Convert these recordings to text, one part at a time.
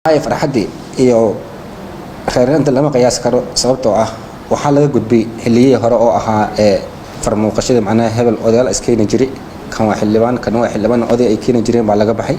Farxaddii iyo reereynta lama qiyaasi karo, sababtoo ah waxaa laga gudbay xilliyihii hore oo ahaa ee farmuuqashada, macnaha hebel odayaal iskeeni jiray, kan waa xildhibaan, kan waa xildhibaan, oday ay keeni jireen baa laga baxay.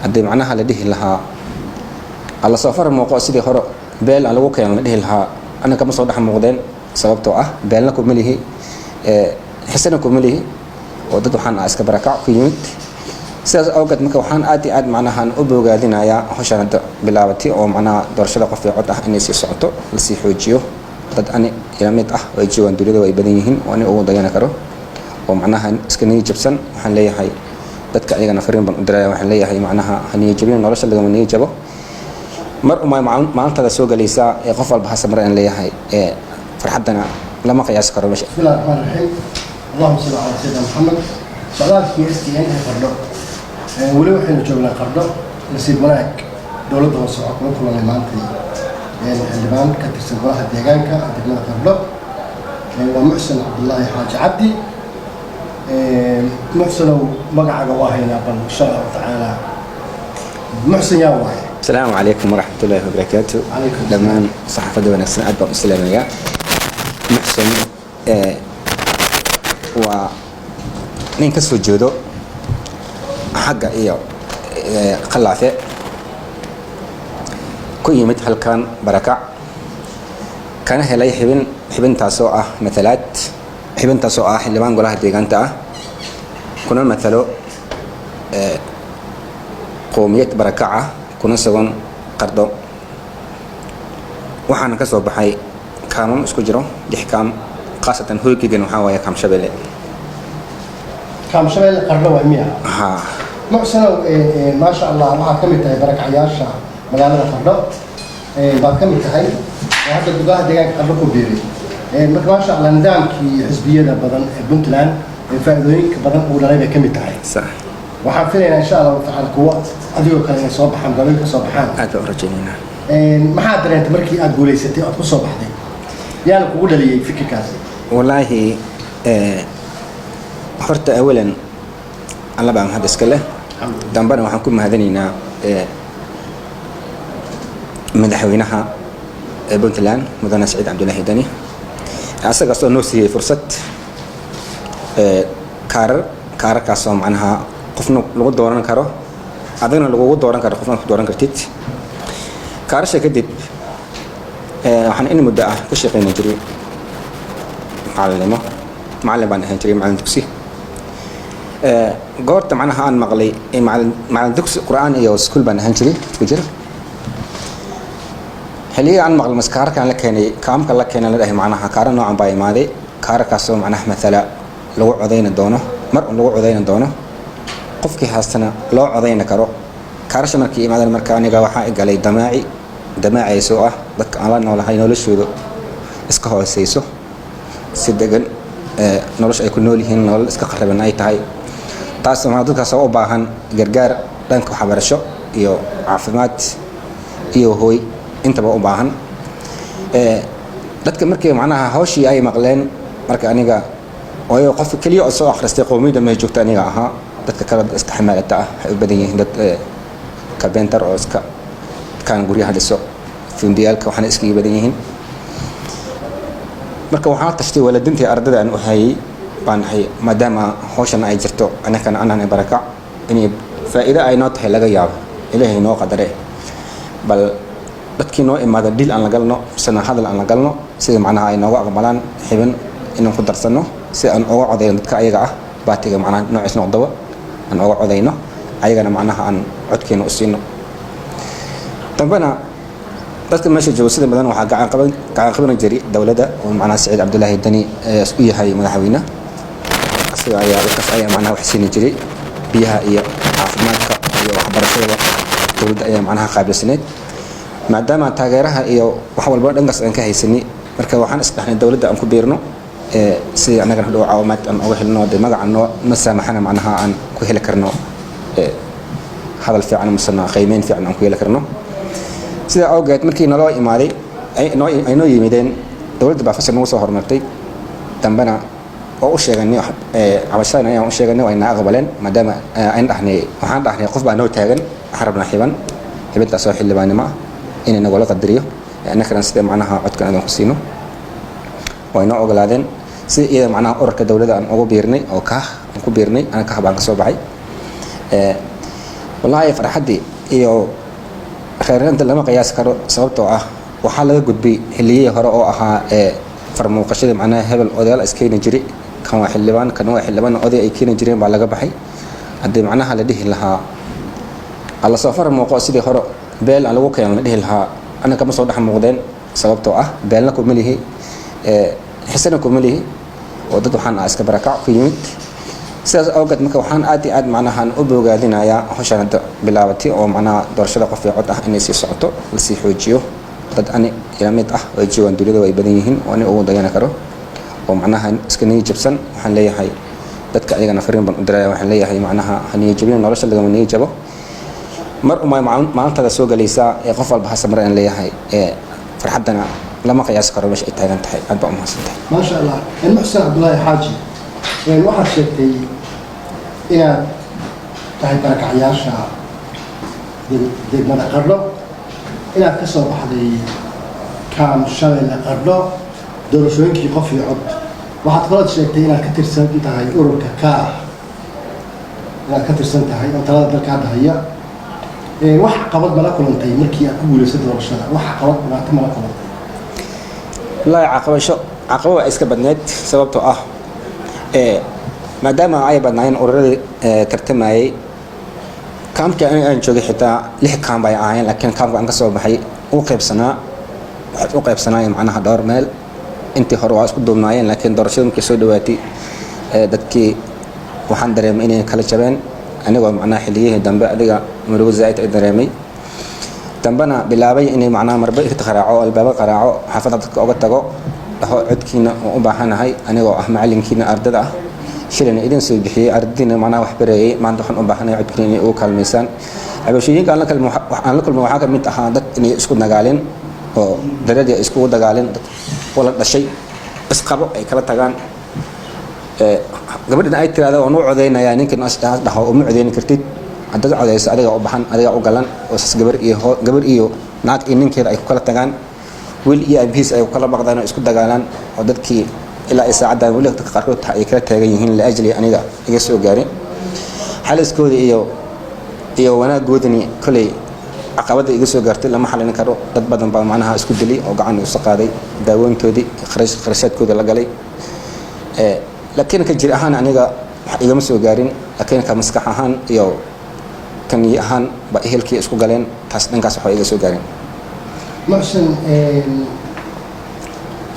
Haddii macnaha la dhihi lahaa alla soo far muuqo, sidii hore beel aan lagu keenan la dhihi lahaa, aniga kama soo dhex muuqdeen, sababtoo ah beelna kuma lihi, xisana kuma lihi, oo dad waxaan iska barakac ku yimid. Sidaas awgeed marka waxaan aad iyo aad macnahan u bogaadinayaa hawshaan hadda bilaabatay oo macnaha doorashada qof iyo cod ah inay sii socoto, lasii xoojiyo. Dad ani ila mid ah oo ay joogaan duniyada way badan yihiin oo ani ugu dayana karo oo macnaha iska niyo jabsan. Waxaan leeyahay dadka ayagana fariin baan u diraya. Waxaan leeyahay macnaha ha niyo jabin, nolosha lagama niyo jabo, mar uma maalintada soo galaysaa ee qof walba hase mar aan leeyahay ee farxaddana lama qiyaasi karo meesha. Bismillahi raxmaan raxiim, allahuma salli calaa sayidina Maxamed. Socdaalkii STN ee Qardho, weli waxaynu joognaa Qardho. Nasiib wanaag, dowladda hoose waxaa kula kulanay maantay xildhibaan ka tirsan golaha deegaanka degmada Qardho, waa Muxsin Cabdullaahi Xaaji Cabdi. Muxsinow, magacaaga waa haynaa, bal insha Allahu tacaala Muxsin yaa waaye? Asalaamu calaykum waraxmat ullaahi wabarakaatu. Calaykum. Dhammaan saxaafadda wanaagsan aad baan u salaamayaa. Muxsin waa nin ka soo jeedo xagga iyo Qalaafe, ku yimid halkan barakac, kana helay xibin, xibintaasoo ah matalaad, xibintaasoo ah xildhibaan golaha deegaanta ah, kuna matalo qowmiyad barakac ah, kuna sugan Qardho. Waxaana ka soo baxay kaamam isku jiro lix kaam, khaasatan hoygeygan waxaa waaye Kaam Shabelle. Kaamshabeelle Qardho waay miya? Haa. Muxsinow, maasha Allah, waxaad ka mid tahay barakacyaasha magaalada Qardho baad ka mid tahay oo hadda golaha deegaanka Qardho ku biiray. Marka maasha Allah, nidaamkii xisbiyada badan ee Puntland ee faa'iidooyinka badan uu dhalay bay ka mid tahay. Sax. Waxaan filaynaa insha Allahu tacaala kuwa adigoo kale inay soo baxaan, magaalooyinka ka soo baxaan. Aad baan u rajaynaynaa. Maxaad dareentay markii aad guulaysatay, ood ku soo baxday? Yaana kugu dhaliyey fikirkaasi? Wallaahi, horta awalan Alla baa mahad iska leh, dambena waxaan ku mahadinaynaa madaxweynaha ee Puntland, mudane Saciid Cabdulaahi Dani, asagaas oo noo siiyey fursad kaarar, kaararkaasoo macnaha qofna lagu dooran karo, adigna lagugu dooran karo, qofna ku dooran kartid. Kaarasha kadib waxaan in muddo ah ka shaqeyni jiray macalinimo, macallin baan ahaan jiray, macallin dugsi. Goorta macnaha aan maqlay in macallin dugsi Qur'aan iyo iskuul baan ahaan jiray isku jir. Xilliyada aan maqlay maskaarkan la keenay, kaamka la keenay, la dhahay macnaha kaara noocan baa imaaday, kaararkaasoo macnaha matala lagu codayni doono, mar un lagu codayni doono, qofkii haastana loo codayni karo. Kaarasha markii imaadeen, marka aniga waxaa i galay damaaci, damaacaysoo ah dadka aan la noolahay noloshooda iska hooseyso, si degan nolosha ay ku nool yihiin, nolol iska qaraban ay tahay, taas macnaha dadkaas oo u baahan gargaar dhanka waxbarasho iyo caafimaad iyo hooy intaba u baahan. Dadka markii macnaha hawshii ay maqleen, marka aniga waayo qof keliya oo soo akhristay qowmiyadda meesha joogta aniga ahaa. Dadka kale dad iska xamaalata ah waxay u badan yihiin, dad carpenter oo iska kaan guryaha dhiso, fundiyaalka waxaana iskaga badan yihiin. Marka waxaan tashtay waalidiintii ardada aan u hayay baan nahay, maadaama hawshan ay jirto, anakana anaan barakac, inay faa'iido ay noo tahay laga yaabo, Ilaahay noo qadare, bal dadkii noo imaada dhil aan la galno misena hadal aan la galno, sida macnaha ay nooga aqbalaan xibin inaan ku darsano, si aan uga codayno dadka ayaga ah, baatiga macnaha noociis noqdaba aan uga codayno, ayagana macnaha aan codkeena u siino. Dambena dadka meesha jooga sida badan waxaa gacan qaban jiray dowladda oo macnaha Saciid Cabdulaahi Dani u yahay madaxweyne. Asaga ayaa dadkaas ayaa macnaha wax siini jiray, biyaha iyo caafimaadka iyo waxbarashadaba dowladda ayaa macnaha qaabilsaneyd. Maadaama taageeraha iyo wax walba dhankaas aan ka haysanay, marka waxaan isdhahnay dowladda aan ku biirno, sidii annagana hadhow caawimaad aan uga helno, dee magaca noo na saamaxana macnaha aan ku heli karno hadal fiican misena qiimeyn fiican aan ku heli karno. Sidaa awgeed markii naloo imaaday, ay noo yimideen, dowladda baa fasal nagu soo horumartay. Dambena oo u sheeganay cabashadan ayaan u sheeganay, waa ina aqbaleen, maadaama ayn dhahnay, waxaan dhahnay qof baa noo taagan, waxaan rabnaa xiban. Xibintaas oo xildhibaannimo ah inay nagula qadariyo, annagana sida macnaha codkan adan ku siino way noo ogolaadeen. Sida iyada macnaha ururka dowladda aan ugu biirnay oo Kaah aan ku biirnay, ana Kaah baan ka soo baxay. Wallaahi farxaddii iyo reereenta lama qiyaasi karo, sababtoo ah waxaa laga gudbay xilliyihii hore oo ahaa ee farmuuqashadii, macnaha hebel odayaal iskeeni jiray, kan waa xildhibaan, kan waa xildhibaan, oday ay keeni jireen baa laga baxay. Haddii macnaha la dhihi lahaa alla soo far muuqo, sidii hore beel aan lagu keenan la dhihi lahaa, anaga kama soo dhex muuqdeen, sababtoo ah beelna kuma lihi, xisana kuma lihi, oo dad waxaan ah iska barakac ku yimid. Sidaas awgeed marka waxaan aad iyo aad macnahan u bogaadinayaa hawshan hadda bilaabatay oo macnaha doorashada qof iyo cod ah inay sii socoto, lasii xoojiyo. Dad ani ila mid ah oo joogaan dowladda way badan yihiin oo ani ugu dayana karo oo macnaha iska niyo jabsan. Waxaan leeyahay dadka ayagana fariin baan u diraya. Waxaan leeyahay macnaha ha niyo jabin, nolosha lagama niyo jabo, mar umay maalintada soo galaysaa ee qof walba ha samre aan leeyahay. Ee farxaddana lama qiyaasi karo meesha ay taagan tahay. Aad baa umahadsan tahay. Maasha Allah. Muxsin Cabdullaahi Xaaji, waxaad sheegtay inaad tahay barakacyaasha degmada Qardho, inaad ka soo baxday Kaam Shabeelle Qardho doorashooyinkii qof iyo cod. Waxaad kalood sheegtay inaad ka tirsan tahay ururka Kaah, inaad ka tirsan tahay oo talada dalka hadda haya. Wax qabad mala kulantay markii aad ku guulaysay doorashada? Wax qabad, dhibaato mala kulantay? Wallaahi caqabasho, caqabo waa iska badneed, sababtoo ah maadaama ay badnaayeen ururadii tartamayay. Kaamkii aniga aan joogay xitaa lix kaam bay ahaayeen, laakiin kaamka aan ka soo baxay u qaybsanaa, waxaad u qaybsanaayeen macnaha dhowr meel. Intii hore waa isku duubnaayeen, laakiin doorashada markii soo dhawaatay dadkii waxaan dareemay inay kala jabeen. Anigoo macnaha xilliyihii dambe adiga murugo zaaid ay dareemay, dambena bilaabay inay macnaha marba irta qaraaco, albaaba qaraaco, xaafadda dadka oga tago, dhaho codkiina oo u baahanahay, anigoo ah macalinkiina ardada ah, shilina idin soo bixiyey, ardadiina macnaha wax bareeyay, maanta waxaan u baahanahay codkiina inay ugu kaalmaysaan. Cabashooyinka aan la kulmay, aan la kulmay waxaa ka mid ahaa dad inay isku dagaalin oo daradii ay iskugu dagaalin, dad wala dhashay isqabo ay kala tagaan, gabadhan ay tiraahdo waan u codeynayaa, ninkan dhaho uma codeyni kartid, haddaad codeyso adiga u baxan, adiga u galan, oo saas gabar iyo gabar iyo naag iyo ninkeeda ay ku kala tagaan, wiil iyo aabihiis ay ku kala baqdaan oo isku dagaalaan, oo dadkii ilaa ay saacaddan weli dadka qaarkood ay kala taagan yihiin liajli aniga iga soo gaarin xaliskooda iyo wanaagoodani. Koley caqabada iga soo gaartay lama xalin karo. Dad badan baa macnaha isku dilay oo gacan isu qaaday, daaweyntoodii kharashaadkooda la galay. Laakiin ka jir ahaan aniga wax igama soo gaarin, laakiin ka maskax ahaan iyo ka niyo ahaan ba ehelkii isku galeen, taas dhankaas waxba iga soo gaarin. Muxsin,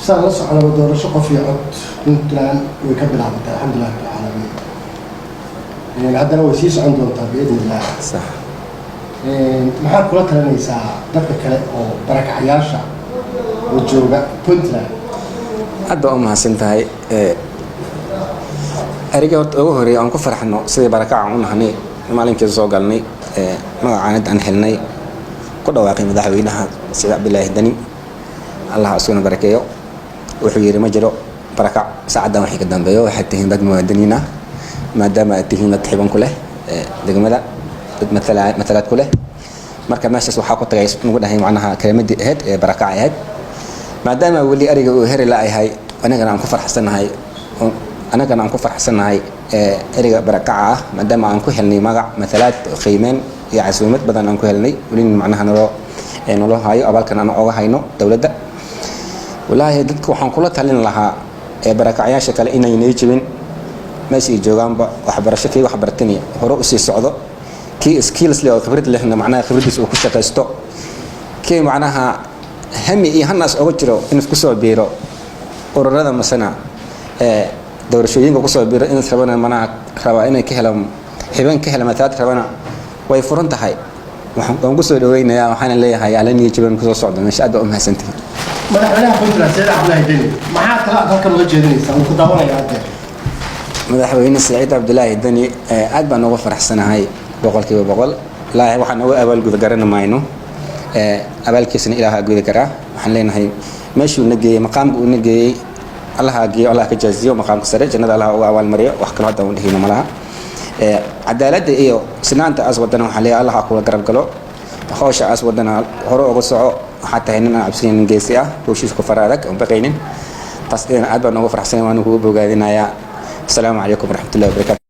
saan la soconaba doorasho qof iyo cod Puntland way ka bilaabatay, alxamdulilah rabbilcaalamiin, haddana way sii socon doontaa biidni illah. Sax. Maxaad kula talinaysaa dadka kale oo barakacyaasha oo jooga Puntland? Aad baa u mahadsan tahay. Ereyga horta ugu horeeya aan ku farxno sidii barakaca u nahnay, maalinkii soo galnay magacaanid aan helnay, ku dhawaaqay madaxweynaha Siciid Cabdilaahi Dani, Allah isuguna barakeeyo, wuxuu yidhi ma jiro barakac saacaddan waxay ka dambeeyo, waxaad tihiin dad muwaadiniin ah, maadaama aad tihiin dad xiban ku leh degmada, dad matala matalaad ku leh. Marka meeshaas waxaa ku tagay nagu dhahay macnaha kelimadii ahayd ee barakac ahayd, maadaama weli ariga uu heri la-yahay, anagana aan ku farxsanahay, anagana aan ku farxsanahay ereyga barakaca ah, maadaama aan ku helnay magac, matalaad, qiimeyn iyo casuumad badan aan ku helnay, welina macnaha naloo hayo, abaalkan aan oga hayno dowladda. Wallaahi dadka waxaan kula talin lahaa ee barakacyaasha kale inay nay jebin meesha ay joogaanba. Waxbarasho kii waxbartani hore usii socdo, kii skills leh oo khibrad lehna macnaha khibraddiisa uu ku shaqaysto, kii macnaha hami iyo hanaas oga jiro inuu kusoo biiro ururada masana ee doorashooyinka kusoo biiro, in rabana macnaha rabaa inay ka helaan xibeen, ka hela matalaad rabana, way furan tahay. Waan kusoo dhaweynayaa, waxaana leeyahay ala niyo jaban kusoo socdo meesha. Aad baa u mahadsantihiin. Madaxweynaha Puntland Saciid Cabdulaahi Deni, maxaa kala aad halkan uga jeedinaysaa? Wuu ku daawanaya haddeer. Madaxweyne Saciid Cabdulaahi Deni, aad baan uga faraxsanahay 100%. Wallaahi waxaan uga abaalguda garan mayno, abaalkiisana Ilaah gudi karaa. Waxaan leenahay meeshuu na geeyey, maqaamka uu na geeyey, Allaha geeyo, Allah ka jaaziyo maqaamka sare, jannada Allah uga abaalmariyo. Wax kaloo hadda uun dhehayno malaha. Cadaaladda iyo sinaanta as wadana waxaan leeyahay Allah kula garab galo. Howsha aas wadana hore uga soco. Waxaa tahay nin aan cabsanaynin, geesi ah, howshiisa ku fara adag, oon baqaynin. Taas idan aad baan uga faraxsanay, waan kugu bogaadinayaa. Asalaamu calaykum waraxmatullahi wabarakatu.